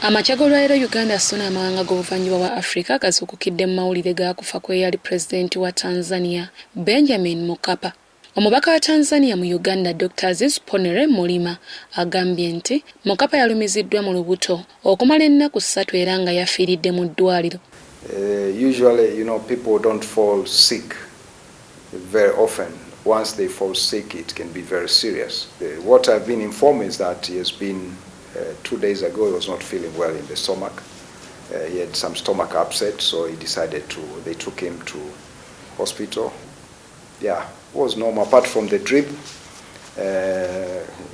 Amakya g'olwaleero Uganda sso n'amawanga g'obuvanjuba bwa Afrika gazuukukidde mu mawulire ga kufa kw'eyali pulezidenti wa Tanzania, Benjamin Mkapa. Omubaka wa Tanzania mu Uganda, Dokita Aziz Ponere Mulima agambye nti Mkapa yalumiziddwa mu lubuto okumala ennaku ssatu era nga yafiiridde mu ddwaliro. Usually, people don't fall sick very often. Once they fall sick, it can be very serious. What I've been informed is that he has been, 2 days ago, he was not feeling well in the stomach. He had some stomach upset, so he decided to, they took him to hospital. Yeah, it was normal. Apart from the drip,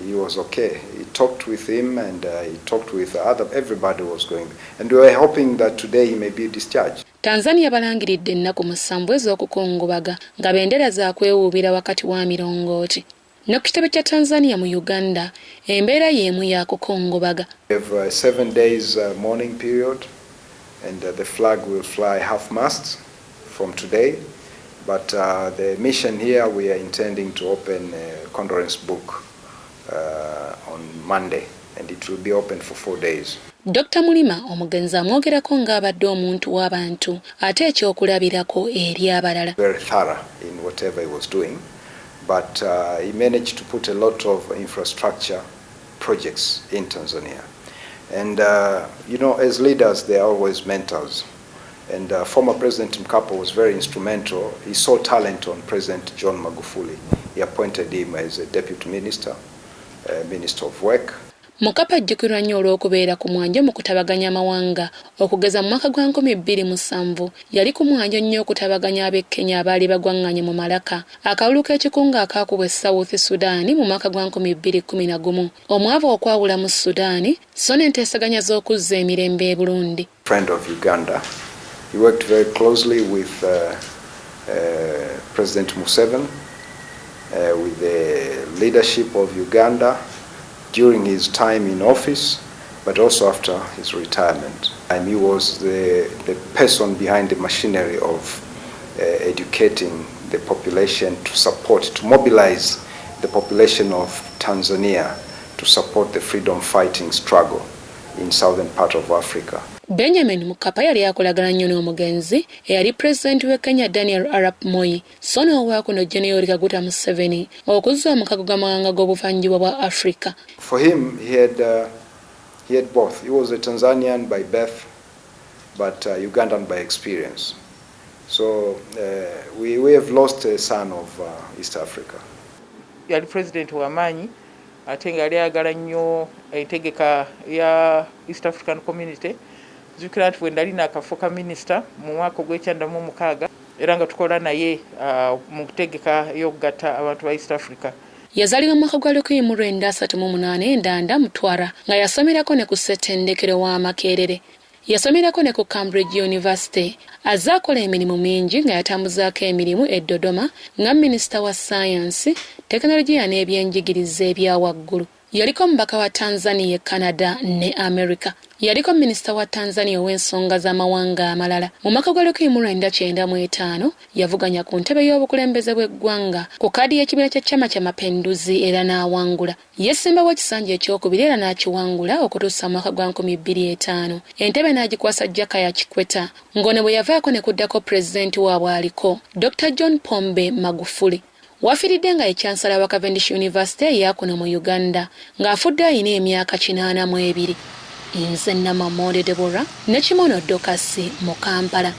he was okay. He talked with him and he talked with other, everybody was going. And we were hoping that today he may be discharged. Tanzania balangiridde ennaku 7 ez'okukungubaga nga bendera zaakwewuubira wakati wa mirongooti. Ne ku kitebe kya Tanzania mu Uganda embeera y'emu yakukungubaga. We have 7 days mourning period and the flag will fly half mast from today. But the mission here, we are intending to open a condolence book on Monday, and it will be open for 4 days. Dr. Mulima omugenzi amwogerako ng'abadde omuntu w'abantu ate ekyokulabirako eri abalala. Very thorough in whatever he was doing, but he managed to put a lot of infrastructure projects in Tanzania. And as leaders, they are always mentors. And former President Mkapa was very instrumental. He saw talent on President John Magufuli. He appointed him as a deputy minister, minister of work. Mkapa ajjukirwa nnyo olw'okubeera ku mwanjo mu kutabaganya amawanga. Okugeza mu mwaka gwa 2007 yali ku mwanjo nnyo okutabaganya ab'e Kenya abaali bagwaŋŋanye mu Malaka. Akalulu k'ekikungo akaakubwa e South Sudan mu mwaka gwa 2011 omwavu okwawula mu Sudan so n'enteeseganya z'okuzza emirembe e Burundi. Friend of Uganda. He worked very closely with President Museveni, with the leadership of Uganda during his time in office, but also after his retirement. And he was the person behind the machinery of educating the population to support, to mobilize the population of Tanzania to support the freedom fighting struggle in southern part of Africa. Benjamin Mkapa yali akolagana nnyo n'omugenzi eyali pulezidenti w'e Kenya, Daniel Arap Moi, so n'owaakuno Gen Yoweri Kaguta Museveni okuzza omukago gw'amawanga g'obuvanjuba bwa Africa. For him, he had both. He was a Tanzanian by birth, but Ugandan by experience. So we have lost a son of East Africa. Yali pulezidenti w'amaanyi ate nga yali ayagala nnyo entegeka ya East African Community. Nzijukira nti bwe nali naakafuuka minisita mu mwaka ogw'e96 era nga tukola naye mu ntegeka ey'okugatta abantu ba East Africa. Yazaalibwa mu mwaka gwa 1938 e Ndanda, Mtwara, nga yasomerako ne ku ssettendekero wa Makerere. Yasomerako ne ku Cambridge University. Azze akola emirimu mingi nga yatambuzaako emirimu e Dodoma nga minisita wa sayansi, tekinologiya n'ebyenjigiriza ebya waggulu. Yaliko omubaka wa Tanzania e Canada ne America. Yaliko minisita wa Tanzania ow'ensonga z'amawanga amalala. Mu mwaka gwa 1995 yavuganya ku ntebe y'obukulembeze bw'eggwanga ku kaadi y'ekibiina kya Chama cha Mapinduzi era n'awangula. Yesimbawo ekisanja ekyokubiri era n'akiwangula okutuusa mu mwaka gwa 2005, entebe n'agikwasa Jakaya Kikwete, ng'ono bwe yavaako ne kuddako pulezidenti waabwe aliko, Dr John Pombe Magufuli. Wafiiridde nga ye chancellor wa Cavendish University eyakuno mu Uganda, ng'afudde ayina emyaka 82. Nze Namamode Debora ne Kimono Dokasi mu Kampala.